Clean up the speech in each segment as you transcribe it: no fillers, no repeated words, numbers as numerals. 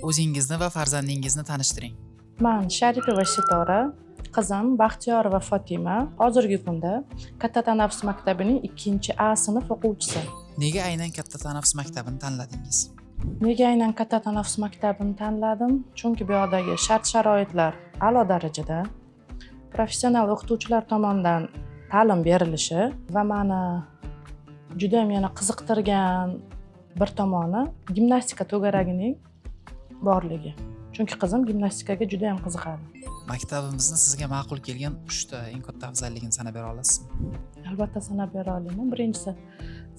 O'zingizni va farzandingizni tanishtiring. Man Sharipova Sitora, qizim Baxtiyorova Fotima hozirgi kunda Katta tanaffus maktabining 2 A sinf o'quvchisi. Nega aynan Katta tanaffus maktabini tanladingiz? Nega aynan Katta tanaffus maktabini tanladim? Chunki bu yoqdagi shart sharoitlar a'lo darajada, professional o'qituvchilar tomonidan ta'lim berilishi va mani judayam yana qiziqtirgan bir tomoni gimnastika to'garagining borligi, chunki qizim gimnastikaga judayam qiziqadi. Maktabimizni sizga ma'qul kelgan uchta eng katta afzalligini sanab bera olasizmi? Albatta, sanab bera olaman. Birinchisi,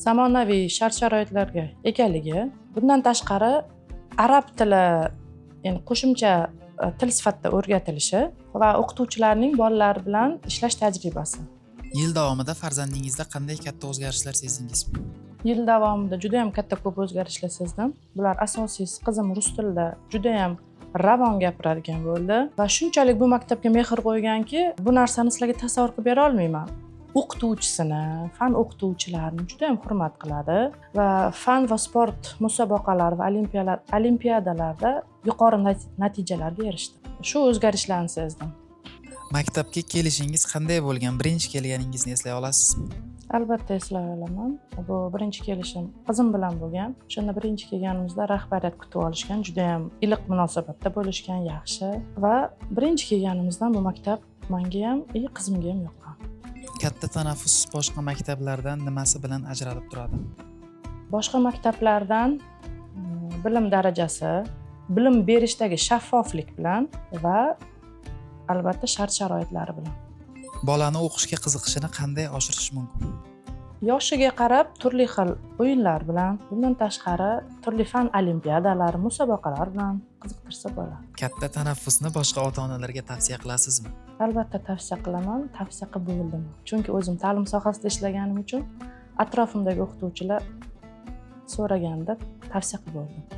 zamonaviy shart sharoitlarga egaligi. Bundan tashqari, arab tili, ya'ni qo'shimcha til sifatida o'rgatilishi va o'qituvchilarning bolalar bilan ishlash tajribasi. Yil davomida farzandingizda qanday katta o'zgarishlar sezdingiz? Yil davomida juda yam katta, ko'p o'zgarishlar sezdim. Bular asosiysi, qizim rus tilida judayam ravon gapiradigan bo'ldi va shunchalik bu maktabga mehr qo'yganki, bu narsani sizlarga tasavvur qilib bera olmayman. O'qituvchisini, fan o'qituvchilarini juda yam hurmat qiladi va fan va sport musobaqalari va olimpiadalarda yuqori natijalarga erishdi. Shu o'zgarishlarni sezdim. Maktabga kelishingiz qanday bo'lgan? Birinchi kelganingizni eslay olasizmi? Albatta, eslay olaman. Bu birinchi kelishim qizim bilan bo'lgan. O'shanda birinchi kelganimizda rahbariyat kutib olishgan, judayam iliq munosabatda bo'lishgan, yaxshi. Va birinchi kelganimizdan bu maktab manga ham и qizimga ham yoqqan. Katta tanaffus boshqa maktablardan nimasi bilan ajralib turadi? Boshqa maktablardan bilim darajasi, bilim berishdagi shaffoflik bilan va albatta shart sharoitlari bilan. Bolani o'qishga qiziqishini qanday oshirish mumkin? Yoshiga qarab turli xil o'yinlar bilan, bundan tashqari, turli fan olimpiadalari, musobaqalar bilan qiziqtirsa bo'ladi. Katta tanaffusni boshqa ota onalarga tavsiya qilasizmi? Albatta, tavsiya qilaman, tavsiya qilib bo'ldim, chunki o'zim ta'lim sohasida ishlaganim uchun atrofimdagi o'qituvchilar so'raganda tavsiya qilib bo'ldim.